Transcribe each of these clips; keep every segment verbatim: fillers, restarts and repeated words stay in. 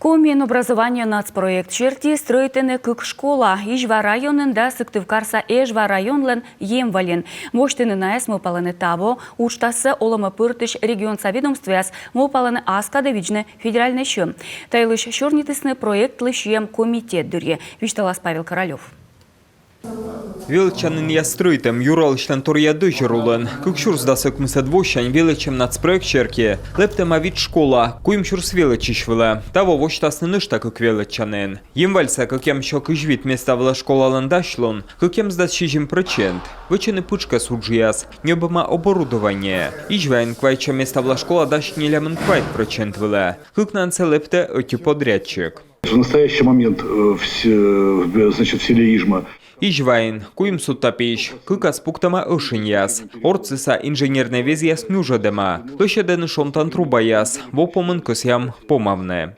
Комиын «Образование» нацпроект серти стрӧитӧны кык школа: Изьва районын да Сыктывкарса Эжва районлӧн Емвалин. Восьтыны найӧс мӧвпалӧны таво уджтассӧ олӧмӧ пӧртысь регионса ведомствояс, мӧвпалӧны ас кадӧ видзны федеральнӧй сьӧм. Та йылысь сёрнитісны проектлысь эм комитет дырйи. Висьталас Павел Королёв. Велӧдчанінъя стрӧитӧм юралысьлӧн торъя дӧзьӧр улын. Кык сюрс дас ӧкмысӧд восянь «Велӧдчӧм» нацпроект серти лэптӧма вит школа куим сюрс велӧдчысь вылӧ. Таво восьтасны нӧшта кык велӧдчанін. Емвальса кӧкъямыссё кызь вит места вылӧ школалӧн дасьлун кӧкъямысдас сизим прӧчент. Вӧчӧны пытшкӧс уджъяс, ньӧбӧма оборудование. Изьваын квайтсё места вылӧ школа дась нелямын квайт прӧчент вылӧ. Кыкнансӧ лэптӧ ӧти подрядчик. В настоящий момент э, в, се- в- значит, в селе Ижма Изьваын куим судта пиысь кыкас пуктӧма ӧшиньяс. Ортсыса инженернӧй везъяс нюжӧдӧма. Лӧсьӧдӧны шонтан трубаяс, во помын кӧсъям помавны.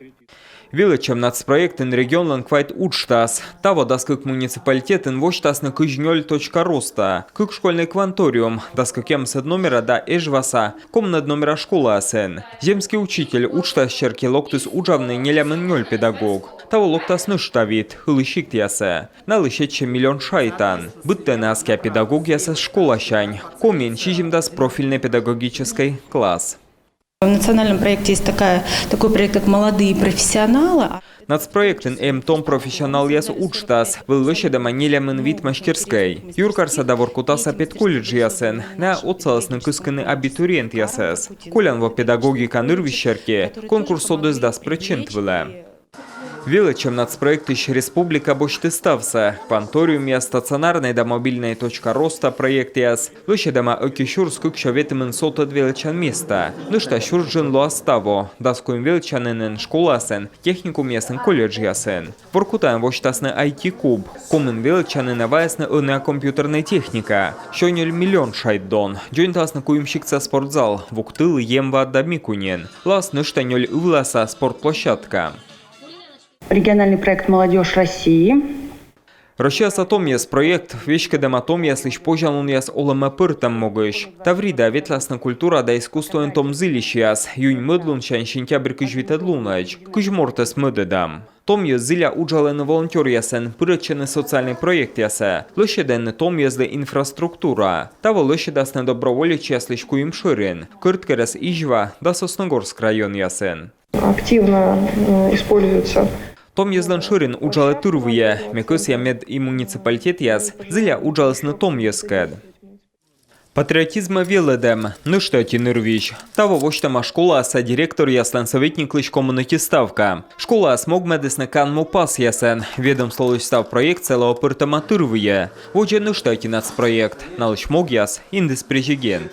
«Велӧдчӧм» нацпроектын регионлӧн квайт уджтас. Таво дас кык муниципалитетын восьтасны кызь нёль точка роста: кык школьнӧй кванториум, дас кӧкъямысӧд номера да Эжваса комынӧд номера школаясын. «Земский учитель» уджтас серти локтіс уджавны нелямын нёль педагог. Таво локтас нӧшта вит ылі сиктъясӧ. Налысь сэтчӧ миллион шайтан. Быдтӧны аскиа педагогъясӧс школасянь. Комиын сизимдас профильнӧй педагогическӧй класс. В национальном проекте есть такая, такой проект, как «Молодые профессионалы». Нацпроектын эм том профессионалъяс уджтас. Вӧлі лӧсьӧдӧма нелямын вит мастерскӧй. Юркарса да Воркутаса педколледжъясын. Найӧ отсалісны кыскыны абитуриентъясӧс. Колян во педагогика нырвизь серти конкурс содіс дас прӧчент вылӧ. «Велӧдчӧм» нацпроектысь республика босьтіс ставсӧ: кванториумъяс, стационарнӧй да мобильнӧй точка роста проектъяс. Лӧсьӧдӧма ӧти сюрс кыксё ветымын сотӧд велӧдчан места. Нӧшта сюрс джын лоас таво. Дас куим велӧдчанінын школаясын, техникумъясын, колледжъясын. Воркутаын восьтасны айти-куб. Комын велӧдчанінӧ ваясны ӧнія компьютернӧй техника. Сё нёль миллион шайт дон. Дзоньтасны куим сиктса спортзал: Вуктылын, Емваын да Микуньын. Лоас нӧшта нёль ывласа спортплощадка. Региональный проект «Молодёжь России». Россияса томъяс проект веськӧдӧма томъяслысь позянлунъяс олӧмӧ пӧртӧм могысь. Тавридаӧ ветласны культура да искусствоын том зільысьяс июнь мӧд лунсянь сентябрь кызь витӧд лунӧдз. Кызь мортӧс мӧдӧдам. Том йӧз зіля уджалӧны волонтёръясӧн, пырӧдчӧны социальнӧй проектъясӧ, лӧсьӧдӧны том йӧзлы инфраструктура. Таво лӧсьӧдасны доброволечьяслысь куим шӧрин: Кӧрткерӧс, Изьва да Сосногорск районъясын. Активно э, используется. Том йӧзлӧн шӧрин уджалӧ тырвыйӧ. Ме кӧсъя, мед и муниципалитетъяс зіля уджалісны том йӧзкӧд. Патриотизмӧ велӧдӧм — нӧшта ӧти нырвизь. Таво восьтӧма школаса директоръяслӧн советниклысь комын ӧти ставка. Школаяс могмӧдісны канму пасъясӧн. Ведомстволысь став проектсӧ лоӧ пӧртӧма тырвыйӧ. Водзӧ нӧшта ӧти нацпроект. Налысь могъяс индіс президент.